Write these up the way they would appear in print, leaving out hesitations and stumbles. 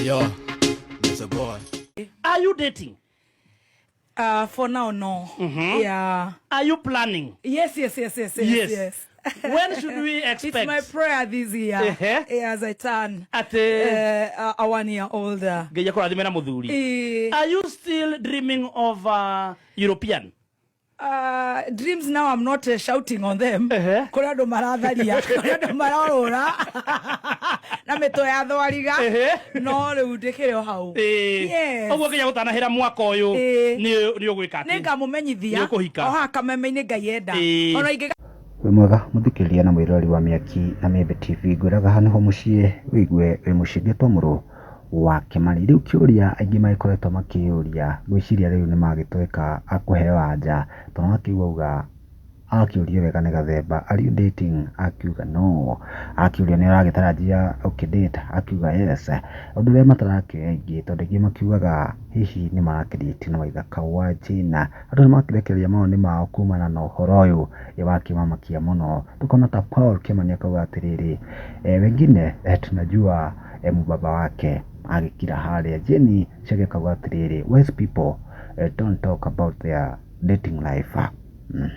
Yo, it's a boy. Are you dating? For now, no. Yeah. Are you planning? Yes. Yes. Yes. When should we expect? It's my prayer this year as I turn Atĩ a 1 year older. Ngai akũrathime na mũthuri. Are you still dreaming of European? Dreams now, I'm not shouting on them. Kũrĩ andũ maratharia, kũrĩ andũ marorũra na mĩtwe ya thwariga. No rĩu ndĩkĩrĩ o hau. Yes. Ũguo nginya gũtanahĩra mwaka ũyũ nĩ ũgwĩka atĩ? Nĩ ngamũmenyithia. Nĩ ũkũhika. O haha kameme-inĩ, Ngai enda. Ona ingĩ Wĩ mwega mũthikĩrĩria na mwĩroreri wa Mĩaki na Mĩembe TV. Ngwĩraga haha nĩho mũciĩ wĩigue wĩ mũciĩ ngĩtwo mũrũ wa Kĩmani. Rĩu kĩũria aingĩ magĩkoretwo makĩyũria, ngwĩciria rĩu nĩ magĩtuĩka a kũheo anja, tondũ akĩigua auga akĩũrio wega nĩ Gathemba, "Are you dating?" Akiuga no. Akĩũrio nĩ ũragĩtarajia ũkĩ date, akiuga yes. Ũndũ ũrĩa matarakĩoya aingĩ, tondũ aingĩ makiugaga hihi nĩ marakĩ date na Waithaka wa Jane. Andũ nĩ makĩrekereria mawoni mao kumana na ũhoro ũyũ wakĩmamakia mũno. Tukona ta Paul Kimani akauga atĩrĩrĩ, wengine tunajua mbaba wake agĩkira harĩa. Jane Chege akauga atĩrĩrĩ, wise people don't talk about their dating life.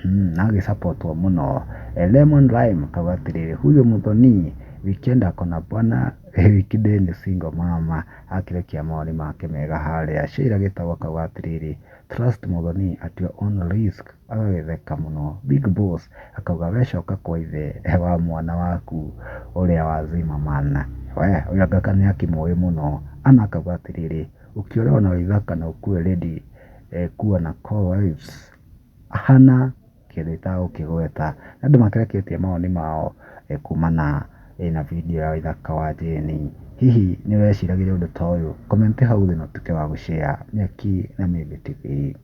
Na agĩsupportwo mũno. Lemon Lime akauga atĩrĩrĩ, huyo Muthoni weekend akona bwana, weekday ni single mama. Akĩrekia mawoni make mega harĩa. Sheila Gĩtaũ akauga atĩrĩrĩ, trust Muthoni at your own risk, agagĩtheka mũno. Big Boss akauga we coka kwa ithe wa mwana waku ũrĩa wa Zimmerman. We ũyũ anga nĩ akĩmũĩ mũno. Anna akauga atĩrĩrĩ, ukiolewa na Waithaka na ukuwe ready kuwa na co-wives, hana kĩndũ itagũkĩgweta. Andũ makĩreketie mawoni mao kumana na video ya Waithaka wa Jane. Hihi nĩ weciragĩria ũndũ ta ũyũ? Comment hau thĩ na ũtuĩke wa gũshare. Mĩaki na Mĩembe TV.